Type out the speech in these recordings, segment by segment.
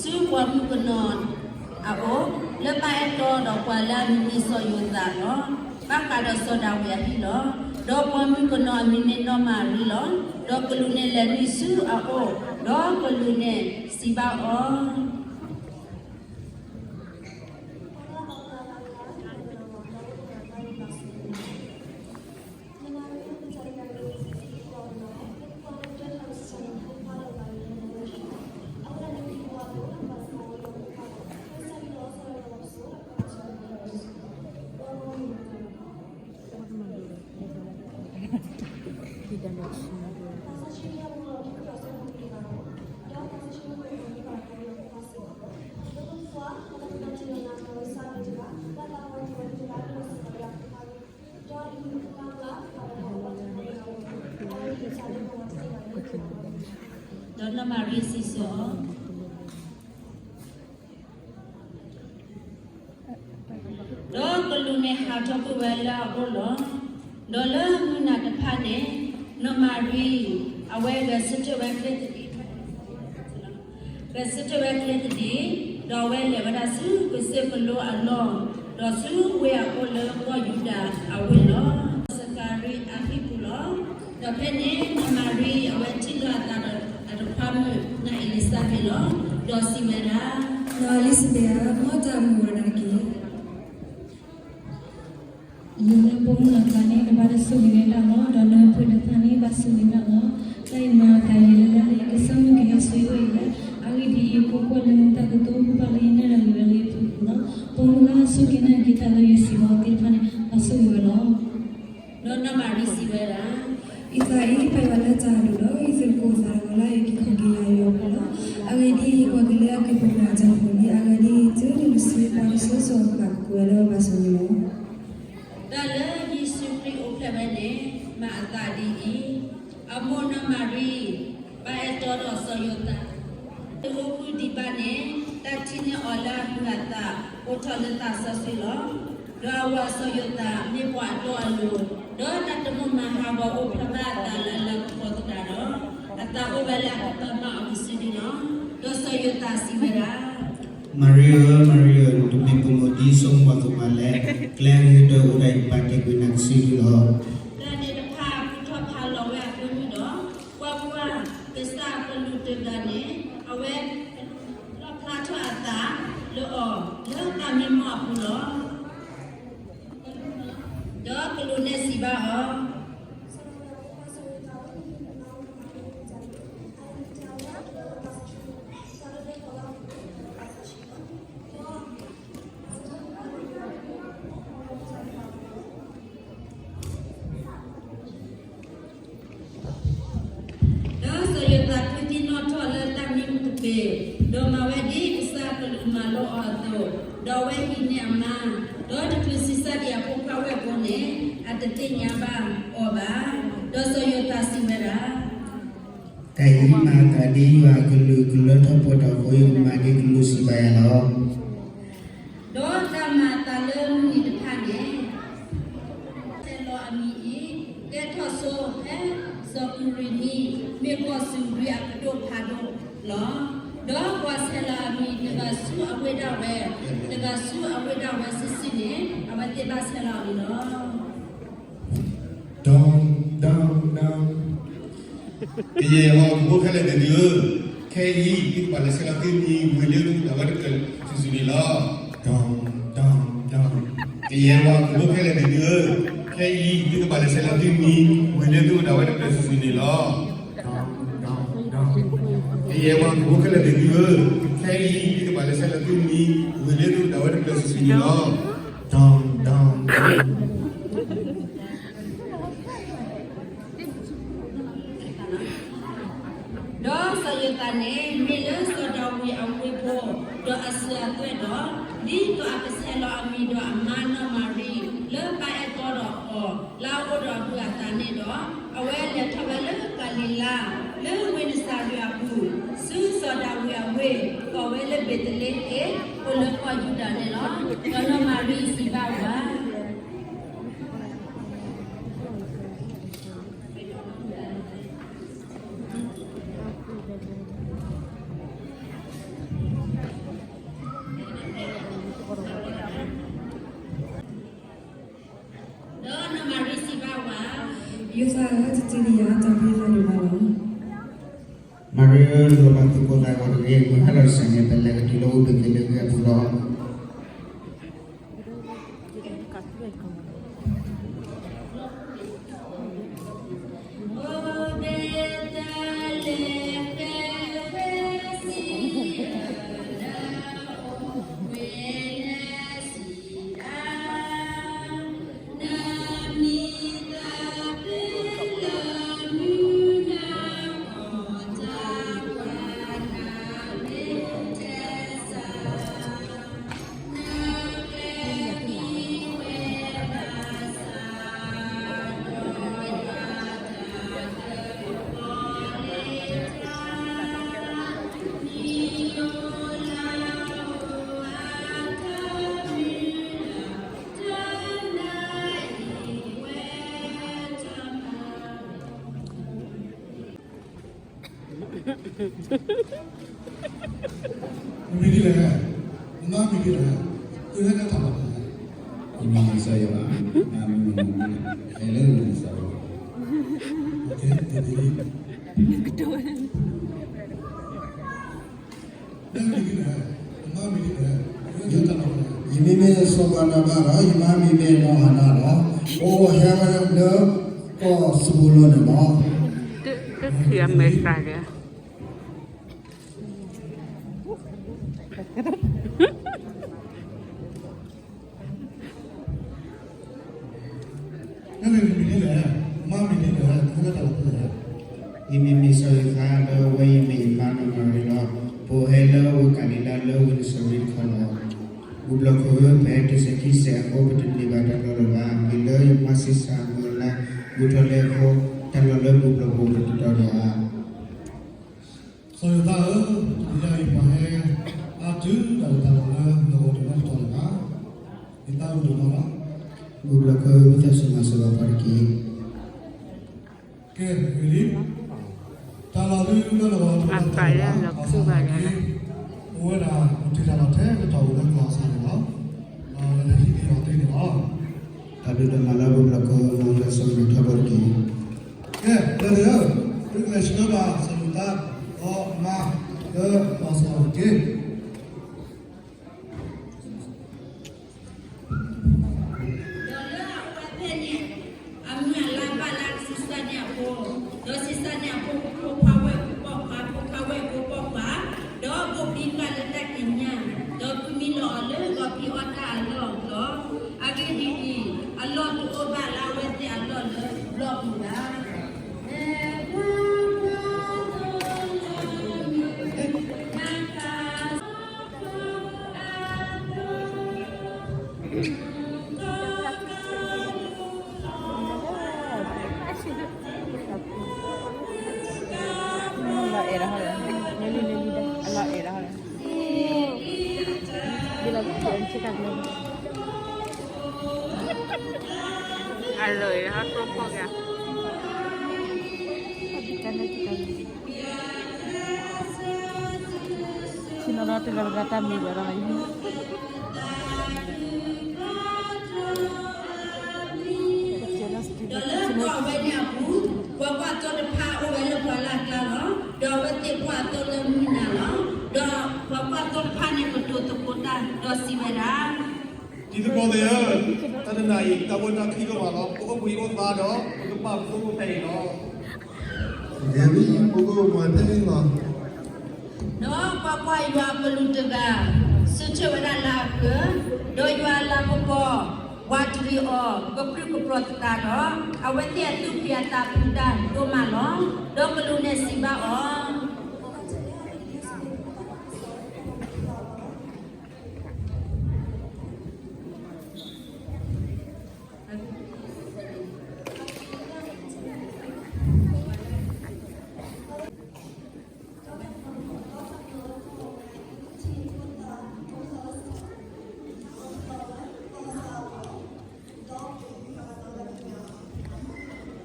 ဆူပှၤမုၣ်ကနီၤအအိၣ်, လၢပၢ်အဲၣ်တီဒီးပှၤလၢအမံၤမ့ၢ်စီၤယိၤသးလီၤ. ဘၣ်ဃးဒီးစီၤဒၤဝံးအဟံၣ်လီၤ. ဒီးပှၤမုၣ်ကနီၤအမံၤမ့ၢ်နီၢ်မၤရံလီၤ. ဒီးကလူးန့ၣ်လဲၤနုာ်ဆူအအိၣ်, ဒီးကလူးန့ၣ်စံးဘၣ်အီၤ ဒီးနီၢ်မၤရံစံးဆၢအီၤ, ဒီးကလူးန့ၣ်ဟးထီၣ်ကွံာ်ဝဲလၢအအိၣ်လီၤ. ဒီးလၢမုၢ်နၤတဖၣ်န့ၣ်, နီၢ်မၤရံ အဝဲဂဲၤဆၢထၢၣ်ဝဲချ့သဒံး ဂဲၤဆၢထၢၣ်ဝဲချ့သဒံး, ဒီးအဝဲလဲၤဝဲဒၣ်ဆူကစၢၢ်ကလိအလီၢ်, ဒီးဆူဝ့ၢ်အအိၣ်လၢကီၢ်ယူဒၤအဝ့ၢ်လီၤ. စကၤရံအဟံၣ်ပူၤလီၤ. ဒီးဖဲန့ၣ်နီၢ်မၤရံ အဝဲထံၣ်လီၤအသးဒီးအတခွါမုၣ်နၤအ့လံၤစဘ့းလီၤ. ဒီးစံးဝဲဒၣ်, နီၢ်အ့လံၤစဘ့းဧၢ, မ်တၢ်မုာ်ဝဲနၤတက့ၢ်. လၢလၢပအိၣ်မူအကျါန့ၣ် နဘၣ်တဆိၣ်ဂ့ၤဝဲဒၣ်လီၤ. ဒီးနဖိနသၣ်န့ၣ် ဘၣ်ဆိၣ်ဂ့ၤဝဲဒၣ်လီၤ. တၢ်အံၤမၤအသးယံာ်လၢလၢ ယကစၢ်မုၣ်ကဟဲဆူယအိၣ်အံၤလီၤ. အဂ့ၢ်ဒ်အံၤ, ယကွၢ်ကွၢ်လၢနတၢ်ကတိၤအိၣ်ဘၣ်လၢယနဲၣ်လီၤက့ၤဝဲလၢယပူၤလီၤ. ပအိၣ်မူလၢအဆိၣ်ဂ့ၤနာ်က့ၤတၢ်လၢယစံးဘၣ်အီၤသ့ၣ်တဖၣ်န့ၣ် ဘၣ်ဆိၣ်ဂ့ၤဝဲလီၤ. ဒီးနီၢ်မၤရံစံးဝဲဒၣ်, ယသးအံၤပာ်ယွၤလၢတၢ်အဒိၣ်ဒီး ယသကိးသးတဂီၤလၢယကဟံးက့ၤယၤယွၤအပူၤလီၤ. အဂ့ၢ်ဒ်အံၤ, ပှၤကလၢအက့ၤပနီၣ်အတၢ်ဖိလံ, အဂၤဒ်အံၤ, တုၤနုၤတစုပှၤတစိၤစိၤအဃၣ် ကကွၢ်လၢဘၣ်ဆိၣ်ဂ့ၤလီၤ. တၢ်လၢယ့ၣ်ၡူးခရံာ်အိၣ်ဖျဲၣ်ဝဲန့ၣ် မၤအသးဒ်အံၤ, အမိၢ်နီၢ်မၤရံ ပၢ်အဲၣ်တီဒီးစီၤယိၤသး တအိၣ်ဃုာ်ဒံးဘၣ်န့ၣ်, တၢ်ထံၣ်န့ၢ်အီၤလၢအမုာ်အသး အိၣ်ထီၣ်လၢသးစီဆှံလီၤ. ဒီးအဝၤစီၤယိၤသးမ့ၢ်ပှၤအတီအလိၤ, ဒီးတၢ်တမိၣ်မၤဟးဂီၤအိၣ်ဖျါဘၣ်အသးလၢအလၤကပီၤသတးဒီး, အသးအိၣ်ဝဲလၢအကပာ်မၢ်အီၤကစုဒုလီၤ. ဒီးစီၤယိၤသးစံးဝဲဒၣ်, မၤရံဧၢ, မၤရံဧၢ, နတမ့ၢ်ပိာ်မုၣ်ဒ်စိကမီၤအသိးဘၣ်လဲၣ်. ကျဲအဂ့ၤကတၢၢ်အိၣ်ဒၣ်အံၤ ပာ်တ့ၢ်ကွံာ်နၤကစုဒုလီၤ. တၢ်န့ၣ်တဖၣ်ကူၣ်ထီၣ်ဖးလီၤဝဲအဃိမုၢ်ဒီး, ကွၢ်ကွၢ်, ကစၢ်အကလူးတဂၤန့ၣ် အဝဲလီၣ်ဖျါထီၣ်အသးလၢအီၤ လၢတၢ်မံမီၢ်အပူၤလီၤ. ဒီးကလူးန့ၣ်စံးဘၣ်အီၤ, ဒီးစီၤယိၤသးဃုသံနီၣ်ထီၣ်လၢတၢ်မံမူတပ့ၤ, ဒီးမၤဝဲဒ်ကစၢ်အကလူးမၤလိအီၤအသိး, ဒီးအဝဲဟံးန့ၢ်အမါ, ဒီးတချုးဆံးစၢ်ဒံးအဖိခွါဝဲၢ်ကိန့ၣ်, အတသ့ၣ်ညါဘၣ်အီၤဘၣ်. ဒီးစီၤယိၤသးစံးဝဲဒၣ်, တၢ်အံၤမၤအသးဒ်ယွၤအကလုၢ် ကလၢထီၣ်ပှဲၤထီၣ်အဃိ, ယကမၤဒ်ကလူးစံးဘၣ်ယၤလီၤ. ဒီးတၢ်မၤအသးလၢမုၢ်နံၤတဖၣ်န့ၣ်, ဆဲးလီၤအမံၤအံၤ, ကဲထီၣ်ဆိဖဲစီၤကူၤရ့ၤနံ, မ့ၢ်ကီၢ်စူၤရံအပဒိၣ်ဖးဒိၣ်လီၤ. ဒီးပှၤဆဲးလီၤအမံၤတဂၤဆူအဝ့ၢ်ဒၣ်ဝဲ, တဂၤဆူအဝ့ၢ်ဒၣ်ဝဲဆံးဆံးန့ၣ်, အဝဲသ့ၣ်ဘၣ်ဆဲးလီၤအမံၤလီၤ. ကယဲၢ်ဝဲကဘိခဲလၢာ်သ့ၣ်သုဧၢ, ခဲအံၤ သုကဘၣ်လဲၤဆဲးလီၤသုမံၤဝံၤလၢသုအိၣ်ဒၣ်ဝဲတဖျၢၣ်စုာ်စုာ်န့ၣ်လီၤ. ကယဲၢ်ဝဲကဘိခဲလၢာ်သ့ၣ်သုဧၢ, ခဲအံၤ သုကဘၣ်လဲၤဆဲးလီၤသုမံၤ ဝံၤလၢသုအိၣ်ဒၣ်ဝဲတဖျၢၣ်စုာ်စုာ်န့ၣ်လီၤ. ကယဲၢ်ဝဲကဘိခဲလၢာ်သ့ၣ်သုဧၢ, ခဲအံၤ သုကဘၣ်လဲၤဆဲးလီၤသုမံၤ ဝံၤလၢသုအိၣ်ဒၣ်ဝဲတဖျၢၣ်စုာ်စုာ်န့ၣ်လီၤ. ဒီးစီၤယိၤသးန့ၣ် မ့ၢ်လၢစီၤဒၤဝံးအဝ့ၢ်ဖိ, ဒီးအစၢၤအသွဲၣ်ဒီး, ဒ်သိးအကဆဲးလီၤအမံၤဒီးအမါနီၢ်မၤရံ လၢပၢ်အဲၣ်တီဒီးအီၤ လၢအအိၣ်ဒီးအမုာ်အသးန့ၣ်ဒီး, အဝဲလဲၤထီၣ်ဝဲလၢကၤလံၤလါ, လၢဝ့ၢ်နစၤရ့းအပူၤ, ဆူစီၤဒၤဝံးအဝ့ၢ်, ကိးဝဲလၢဘ့းသလ့ဟ့ၣ်, အိၣ်လၢကီၢ်ယူဒၤန့ၣ်လီၤ. ဒီးနီၢ်မၤရံစံးဘၣ်ဝဲ, ဒီး ယသးဧၢ, တၢ်ဘျုးလီၤ. မၤရ့လိာ်ဘၣ်သုကိးသးဂီၤတဂ့ၤ, မုၢ်ဟါလီၤစဲးန့ၣ် ပလဲၤကတုၤလၢအိၣ်ဘှံးသ့ၣ်လၢဂ့ၢ်အပူၤလီၤ. မ့ၢ်ဒ်လဲၣ်, နမါမ့ၢ်ဒ်လဲၣ်, သုဟဲလၢတၢ်လီၢ်ဖဲလဲၣ်. ယမံၤမ့ၢ်စီၤယိၤဘး, မ့ၢ်မ့ၢ်မ့ၢ်မ့ၢ်, ဟဲလၢမ့ၢ်စီၤယိၤဘး. ယမံၤမ့ၢ်စီၤပၤနၤဘၣ်ဒီး ယမါမံၤမ့ၢ်နီၢ်ဟၤနၤလီၤ. အိၣ်ဟဲဝဲလၢကီၢ်စဘူလိၣ်န့ၣ်လီၤ. တၢ်ခံအမဲာ်သၣ်က့ၤ နမံၤမ့ၢ်ဒ်လဲၣ်, မါမ့ၢ်ဒ်လဲၣ်, နဟဲလၢတၢ်လီၢ်ဖဲလဲၣ်. ယမံၤမ့ၢ်စီၤယိၤသးဒီး အဝဲအံၤမ့ၢ်ယမါနီၢ်မၤရံလီၤ. ပအိၣ်ဟဲလၢဝ့ၢ်ကၤလံၤလါလၢဝ့ၢ်နစၤရ့းတခီလီၤ. ဂုၢ်ဘျီၣ်ခိၣ်ဧၢ, ပဟဲတုၤစဲးခံစဲးအဃိ ပတန့ၢ်ဘၣ်တၢ်လီၢ်လၢၤဘၣ်. မ့ၢ်လၢယမါဆံးစၢ်မုၢ်လၢ် ဂုာ်ထီၣ်လဲၤအဃိ တၢ်လီၢ်လၢဂုၢ်ဘျီၣ်ခိၣ်တတီၤဒီးဧါ. စီၤယိၤသးဧၢ, တနံၤအံၤပှၤဟဲအါတုၤတၢ်လီၢ်လၢနဂီၢ်တနီၤတတီၤလၢၤဘၣ်. ယသးအိၣ်ဒိၣ်မးလီၤ. ဂုၢ်ဘျီၣ်ခိၣ်ဧၢ, ဝံသးစူၤမၤစၢၤပှၤတက့ၢ်. ကဲ, ဂ့ၤလံ. တၢ်လီၢ်လၢနဂီၢ်တတီၤလၢၤဘၣ် အသးယဲၢ်လၢခုဘၣ်ယဲၢ်, အိၣ်ဝဲဒၣ် ပတုၤတၢ်လီၢ်ထဲကတီၢ်အိၣ်လၢကီၢ်စဲၣ်န့ၣ်လီၤ. လၢနဟံးန့ၢ်အီၤသ့န့ၣ်လီၤ. တၢ်ဘျုးဒိၣ်မးလၢဂုၢ်ဘျီၣ်ခိၣ်ဧၢ, မ်ယွၤဆိၣ်ဂ့ၤထီၣ်ပှၤတက့ၢ်. ကဲ, ဒီပုၢ်ဝဲၢ်, ပကလဲၤဆှၢဘၣ်စီၤယိၤသး ဒီးမါ လၢကီၢ်စဲၣ်အအိၣ်တက့ၢ်. ဒီးလၢအဝဲသ့ၣ်န့ၣ် အမုၢ်အလါဘၣ်လၢကဆံးစၢ်န့ၢ်အဖိ, ဒီးဆံးစၢ်န့ၢ်အဖိ ဖိခွါဝဲၢ်ကိာ်ပိာ်ခွါ, ဖိခွါဝဲၢ်ကိာ်ပိာ်ခွါ, ဒီးဘိၣ်ဘံပှၤလၢတၢ်ကံးညာ်, ဒီးဃုမံလီၤအီၤလၢဂီၤဖံးအီၣ်တၢ်အလီၢ်အကျါ, အဂ့ၢ်ဒ်အံၤ, အလီၢ်တအိၣ်ဘၣ်လၢအဝဲသ့ၣ်အလီၢ်လၢဘျီၣ်ပူၤဘၣ်. အလီၢ်အံၤ ဟီၣ်သီၣ်ဖီၣ်က့ၤ, ဆ့ၣ်နီၤနီၤတဂၤတဂၤတၢ်မံၤဒီး ဒီးလၢပှၤဝဲန့ၣ်အပူၤ, ပှၤကွၢ်သိတဖၣ်အိၣ်ဝဲလၢပှၢ်လၢ်ကျါလီၤ. ဒီးအဝဲသ့ၣ်ကွၢ်အသိလၢမုၢ်နၤလီၤ. ဒီးပှၤကွၢ်သိတဖၣ်န့ၣ် ကတိၤသကိးတၢ်ဒီးစံးဝဲဒၣ်, တံၤသကိးသ့ၣ်ဧၢ, တၢ်တနၤအံၤ တၢ်ဝဲတၢ်ခံဒိၣ်မးလီၤ. ပအိၣ်ဘှံးအိၣ်သါဒီး ပကပာ်ဖှိၣ်ဖဲအံၤလီၤ. ဂ့ၤလံ, ပကအိၣ်ဘှံးဖဲအံၤလီၤ. ဒီးပှၤကွၢ်ယွၤအကလူးတဂၤ စုထၢၣ်ဝဲဒၣ်လၢအကၢၤ, ဒီးယွၤအလၤကပီၤ ဝးတရံးအီၤ ကပြုၢ်ကပြီၤသတးဒီး, အဝဲသ့ၣ်အသူၣ်ဖှံအသးဖုးတၢ်ဒိၣ်မးလီၤ. ဒီးကလူးန့ၣ်စံးဘၣ်အီၤ,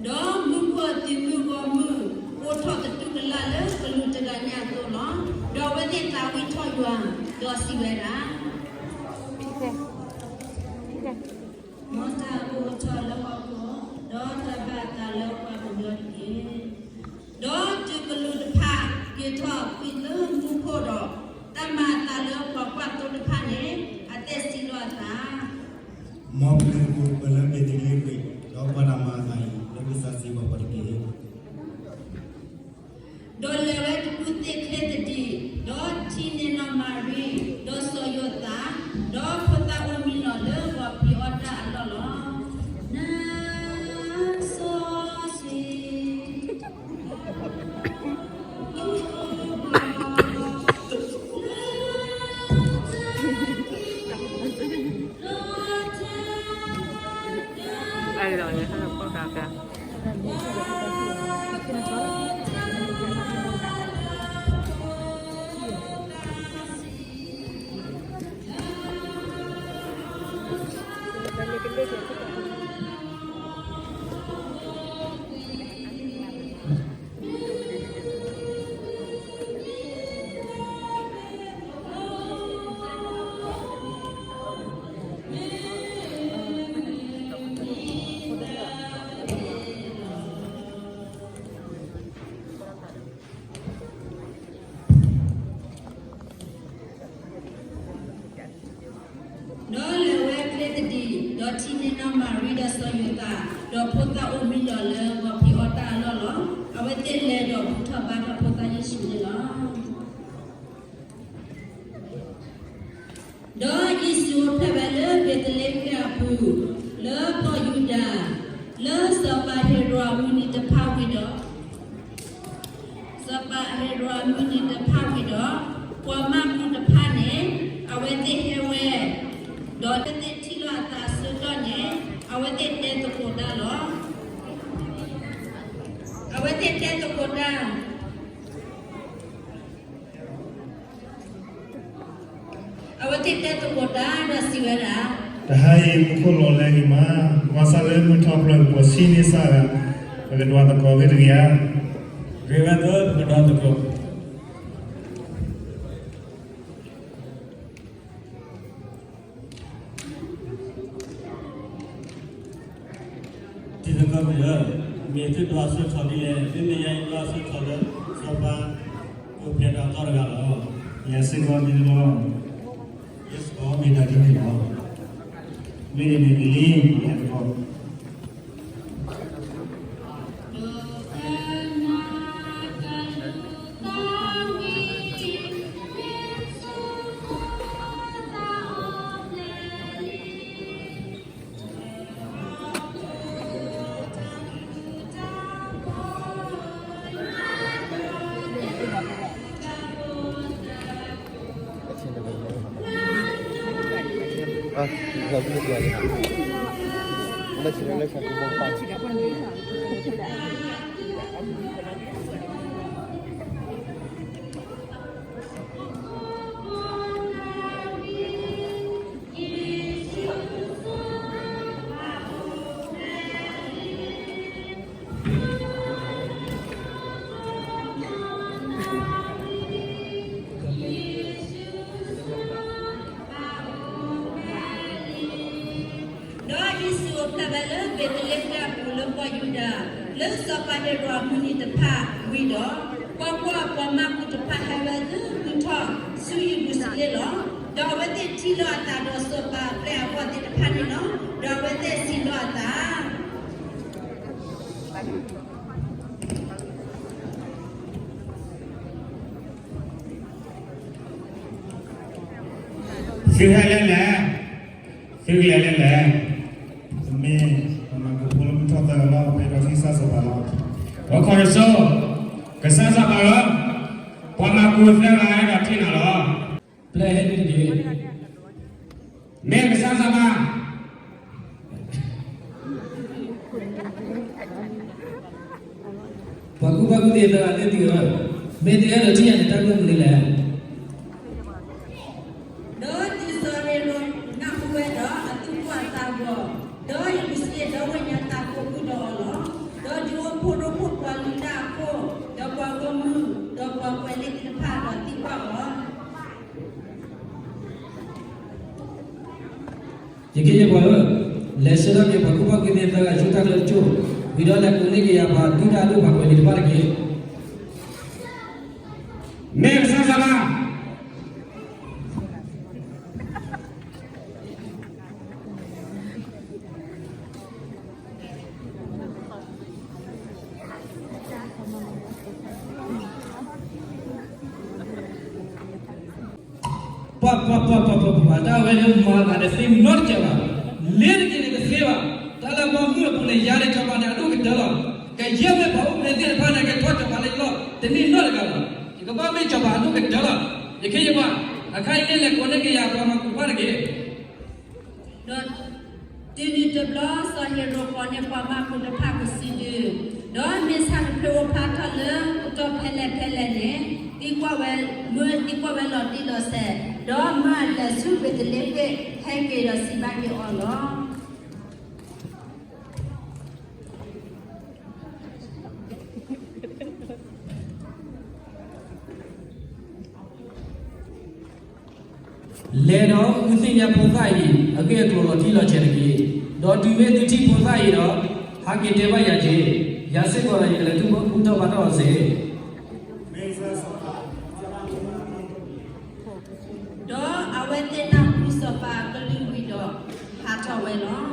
ဒီးမူခိၣ်အသုးမုၢ်ဂီၢ်မုၢ် အိးထီၣ်သတူၢ်ကလာ်လၢကလူးတဂၤန့ၣ်အသိးလီၤ. ဒီးအဝဲသ့ၣ်သးဝံၣ်ထီၣ်ယွၤ, ဒီးစံးဝဲဒၣ်, မ်တၢ်ကအိးထီၣ်လၢဟီၣ်ခိၣ်, ဒီးတၢ်ဘၣ်အသး လၢပှၤကညီတက့ၢ်. ဒီးတုၤကလူးတဖၣ်က့ၤထီၣ်ကွံာ်လၢမူခိၣ်ဒီး, တၢ်မၤအသးလၢပှၤကွၢ်သိတဖၣ်န့ၣ် အသ့ၣ်စံးလီၤအသး, မ်ပကလဲၤသကိးပလၢဘ့းသလ့ဟ့ၣ်, ဒီးပှၤတၢ်မၤအသးအံၤ လၢကစၢ်စံးဘၣ်ပှၤတက့ၢ်. ဒီးလဲၤဝဲတကူၣ်သ့ၣ်ချ့သဒံး, ဒီးထံၣ်န့ၢ်နီၢ်မၤရံ, ဒီးစီၤယိၤသး, ဒီးဖိသၣ်အိၣ်မံလီၤလၢဂီၤဖံးအီၣ်တၢ်အလီၢ်လီၤ. နစီဆှံ ဒီးလဲၤဝဲချ့သဒံး, ဒီးထံၣ်န့ၢ်နီၢ်မၤရံဒီးစီၤယိၤသး, ဒီးဖိသၣ်အိၣ်မံလီၤလၢဂီၤဖံးအီၣ်တၢ်အလီၢ်လီၤ. အဝဲသ့ၣ်လဲၤဒီးဘူၣ်ထီၣ်ဘါထီၣ်ဖိသၣ်ယ့ၣ်ၡူးန့ၣ်လီၤ. ဒီးယ့ၣ်ၡူးအိၣ်ဖျဲၣ်ဝဲလၢဘ့းသလ့ဟ့ၣ်အပူၤ, လၢကီၢ်ယူဒၤ, လၢစီၤပၤဟ့ၤရိာ်အမုၢ်နံၤတဖၣ်ဝံၤဒီး, စီၤပၤဟ့ၤရိာ်အမုၢ်နံၤတဖၣ်ဝံၤဒီး, ပှၤမၢ်ကူးတဖၣ်န့ၣ် အဝဲသ့ၣ်ဟဲဝဲ, ဒီးအဝဲသ့ၣ်ထံၣ်လိာ်အသးအဆၢကတီၢ်န့ၣ်, အဝဲသ့ၣ်တဲသကိးတၢ်လီၤ. အဝဲသ့ၣ်တဲသကိးတၢ် အဝဲသ့ၣ်တဲသကိးတၢ်ဒီးစံးဝဲဒၣ်, တဟါအံၤမူခိၣ်လီၤလဲဂ့ၤမး, ဘၣ်ဆၣ်လၢမုၢ်ထီၣ်ဖျၢၣ်ပှၤဆံးန့ၢ်စၢ်ဒၣ်, ပကဒွးသကိးဂ့ၤတဂ့ၤဧါ. ဂ့ၤဝဲသၢပကဒွးသကိး. တံၤသကိးပယီၤ, မ့ၢ်သုဒွးဆၢထီၣ်ဒ်လဲၣ်, မ့မ့ၢ်ယၤယဒွးဆၢထီၣ်လၢ စီၤပၤအိၣ်ဖျဲၣ်ဒီးအသီတဂၤလီၤ. ယၤစ့ၢ်ကီးဒ်န့ၣ်လီၤ. ယဲစ့ၢ်ကီးမ့ၢ်တၢ်ဒ်န့ၣ်လီၤ. မ့ၢ်န့ၣ်မ့ၢ်ဂ့ၤလံ, ယၤသကိး ဒီးယ့ၣ်ၡူးအိၣ်ဖျဲၣ်ဝဲလၢဘ့းသလ့ဟ့ၣ်အပူၤလၢကီၢ်ယူဒၤ, လၢစီၤပၤဟ့ၤရိာ်အမုၢ်နံၤတဖၣ်ဝံၤဒီး, ကွၢ်ကွၢ်, ပှၤမၢ်ကူးတဖၣ်ဟဲဝဲလၢမုၢ်ထီၣ်ဆူယရူၤၡလ့ၣ်လီၤ. ဒီးအဝဲသ့ၣ်ထံၣ်လိာ်အသးဒီးစီၤပၤအပျဲၢ်အဘီၣ်သ့ၣ်တဖၣ်န့ၣ်လီၤ. ဒီးအဝဲသ့ၣ်စံးလိာ်အသး သုဟဲလၢလဲၣ်, သုကလဲၤလၢလဲၣ်. မ့ၢ်ပှၤမၢ်ကူးဖိလၢမုၢ်ထီၣ်သၢဂၤလီၤ, ပအဲၣ်ဒိးထံၣ်ကစၢ်စီၤပၤလီၤ. အိၣ်ခိးတစိၤ, ကစၢ်စီၤပၤဧၢ, ပှၤမၢ်ကူးသၢဂၤအဲၣ်ဒိးထံၣ်နၤလီၤ. ပျဲဟဲဒ်တက့ၢ်. မ့ၢ်ကစၢ်စီၤပၤ ပှၤကူၣ်ဘၣ်ကူၣ်သ့သၢဂၤသ့ၣ်တဂ့ၤဧၢ, မ့ၢ်တအဲၣ်ဒိးထံၣ်ယၤန့ၣ် တၢ်မနုၤလဲၣ်. ဒီးစီၤဟ့ၤရိာ်နၢ်ဟူဝဲဒီးအသူၣ်ကိၢ်အသးဂီၤ, ဒီးယရူၤၡလ့ၣ်ဒီဝဲၢ်ညါသးကိးဖုဒီးအီၤလီၤ. ဒီးယအိၣ်ဖှိၣ်ရိဖှိၣ်ပှၤလုၢ်တၢ်အခိၣ်, ဒီးပှၤဂီၢ်မုၢ်, ဒီးပှၤကွဲးလံာ်သ့ၣ်တဖၣ်ဒီးသံကွၢ်အီၤ ယက့ယဲၢ်ပှၤဧၢ, လဲၤဆှၢထီၣ်က့ၤပှၤကူၣ်ဘၣ်ကူၣ်သ့သၢဂၤဆူတၢ်ကျဲတကၠိၢ်. ဝံၤဒီးလဲၤကိးန့ၢ်က့ၤယၤပှၤဒုၣ်ဒါဒိၣ်ပှၤကွဲးလံာ်တဖၣ်တက့ၢ်. မ့ၢ်ကစၢ်စီၤပၤ ပှၤပှၤပှၤပှၤပှၤပှၤ တၢ်ဝဲလၢမၤသးတသ့နီတစဲးဘၣ်, လ့ၤတက့ၢ်န့ၣ်တသ့ဘၣ်, တၢ်လၢဘီမုၢ်အပူၤန့ၣ် ယၤန့ၣ်စီၤပၤန့ၣ်အဒိၣ်ကတၢၢ်လီၤ. ကယဲၢ်မ့ၢ်ပှၤအိၣ်ဖျဲၣ်သ့ၣ်တဖၣ်န့ၣ် ကထီၣ်စီၤပၤလၢယလီၢ် တန့ၢ်နီတဂၤဘၣ်. ယကဘၣ်မ့ၢ်စီၤပၤအဒိၣ်ကတၢၢ်လီၤ. ယခ့ယပှၤ အခါအံၤန့ၣ်လဲၤကိးန့ၢ်က့ၤယၤပှၤမၤကူးတဖၣ်တက့ၢ်. ဒီးတုၤနုၤတဘျီစီၤဟ့ၤရိာ်ကိးန့ၢ်ပှၤမၤကူးတဖၣ်ကစုဒု, ဒီးမ့ၢ်ဆၣ်တဖျၢၣ်အိၣ်ဖျါထီၣ်လၢကတီၢ်ဖဲလဲၣ်ဖဲလဲၣ်န့ၣ်, သံကွၢ်ဝဲ, မၢသံကွၢ်ဝဲလီၤတံၢ်လီၤဆဲး, ဒီးမၢအလဲၤဆူဘ့းလ့ဟ့မ် ဟဲက့ၤဒီးစံးဘၣ်က့ၤအီၤလီၤ. လဲၤဒီးဃုသ့ၣ်ညါဖိသၣ်အံၤ အဂ့ၢ်အကျိၤလီၤတံၢ်လီၤဆဲးတက့ၢ်. ဒီးတုၤမ့ၢ်သုထံၣ်ဖိသၣ်အံၤဒီး, ဟဲက့ၤတဲဘၣ်ယၤက့ၤ, ယၤစ့ၢ်ကီးဒီးယကလဲၤဘူၣ်ထီၣ်ဘါထီၣ်အီၤစ့ၢ်. ဒီးအဝဲသ့ၣ်နၢ်ဟူစီၤပၤအကလုၢ်ဝံၤဒီး ဟးထီၣ်ဝဲလီၤ.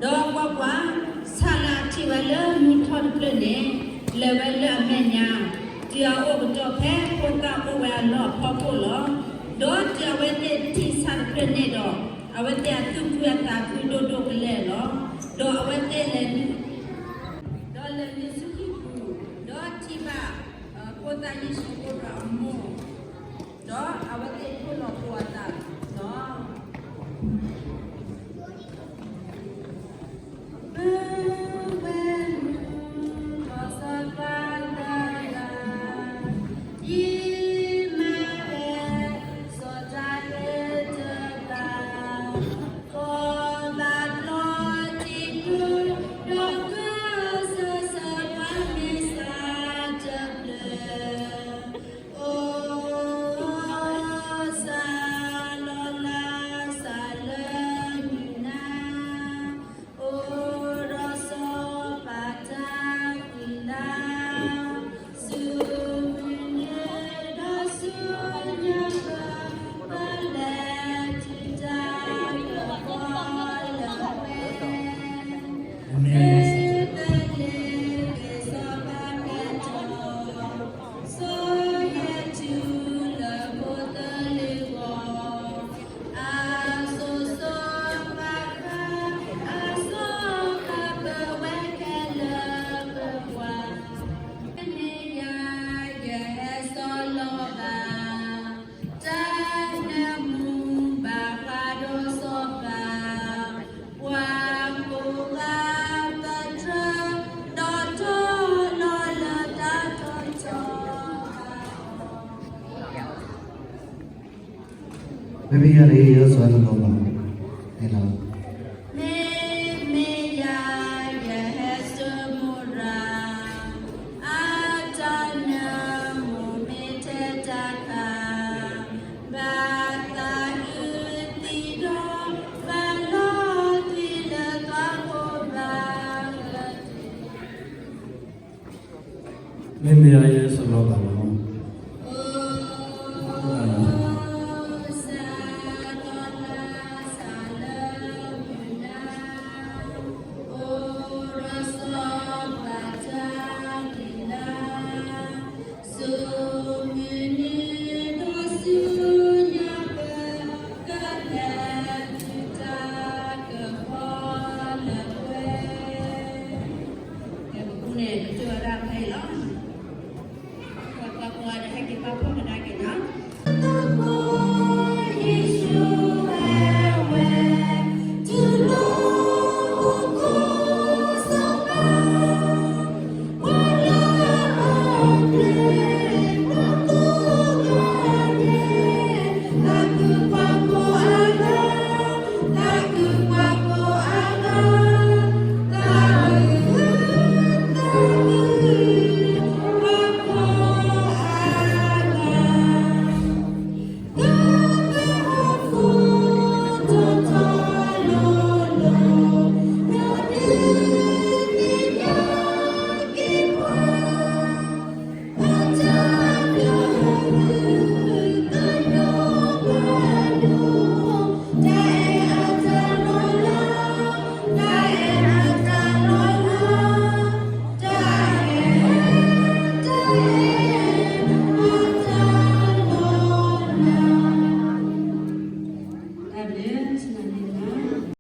ဒီးကွၢ်ကွၢ်, ဆၣ်လၢအထံၣ်ဝဲလၢမုၢ်ထီၣ်တဖျၢၣ်န့ၣ် လဲၤဝဲလၢအမဲာ်ညါ, တုၤအအိၣ်ကတီၢ်ဖဲဖိသၣ်အိၣ်ဝဲအလီၢ်အဖီခိၣ်လီၤ. ဒီးတုၤအဝဲသ့ၣ်ထံၣ်ဆၣ်တဖျၢၣ်န့ၣ်ဒီး, အဝဲသ့ၣ်အသူၣ်ခုအသးခုဒိၣ်ဒိၣ်ကလဲာ်လီၤ. ဒီးအဝဲသ့ၣ်လဲၤနုာ်, ဒီးလဲၤနုာ်ဆူဟံၣ်ပူၤ, ဒီးထံၣ်ဘၣ်, ဖိသၣ်ယ့ၣ်ၡူးအိၣ်ဒီးအမိၢ်, ဒီးအဝဲသ့ၣ်ထိၣ်လီၤပှီၢ်အသးလီၤ. မ့ၢ်ဝဲမုၢ်ဒီးစီၤပၤတဂၤ, ဒ်မၤဝဲစီၤဒၤဝံးတဂၤ, ကီၢ်ဘၤဘျီၣ်တံၤဒု, ဒီးကစၢၢ်ဆၢပှၤမ့ၢ်စးတဖျၢၣ်, အိၣ်စးလီၤလၢစးလၢနုာ်နၤ, အိၣ်ဒီးစီၤပၤတၢ်ဃံလၤ, ဆူမုၢ်နုာ်ဒီးဆူညါပၤ, ပလဲၤတုၤတၢ်ကပီၤလၢဝဲ, မ့ၢ်ပလဲၤက့ၤစီၤပၤကဲထီၣ်, စီၤယဲၢ်ထူလၢဖိသၢလ့ၢ်ဂီၤ, အစိၤစိၤဃၣ်ဃၣ်, အစီၤပၤပဝဲခဲလၢာ်ပပှၤ, မ့ၢ်ယၤယဟဲစီၤလီၤဘၣ်, တၢ်နၢမူဘၣ်ဃးဒီးစီၤပၤ, ပှၤကိးဂၤပတြၢၤ, ဒီးထီၣ်လီၤလၢတၢ်ထီၣ်ထီ, မ့မ့ၢ်ယၤန့ၣ် ယဟဲစီၤလီၤဘၣ်, မ့မ့ၢ်ယၤ ယဟဲစိာ်မိၢ်ရၤ, အတၢ်နၢမူမ့ၢ်ထဲတၢ်ခါ, ဘၣ်သးအုးသံဒီး ဘၣ်လီၤသွံၣ်လၢသီခိၣ်ဘၣ်, မ့မ့ၢ်ယၤ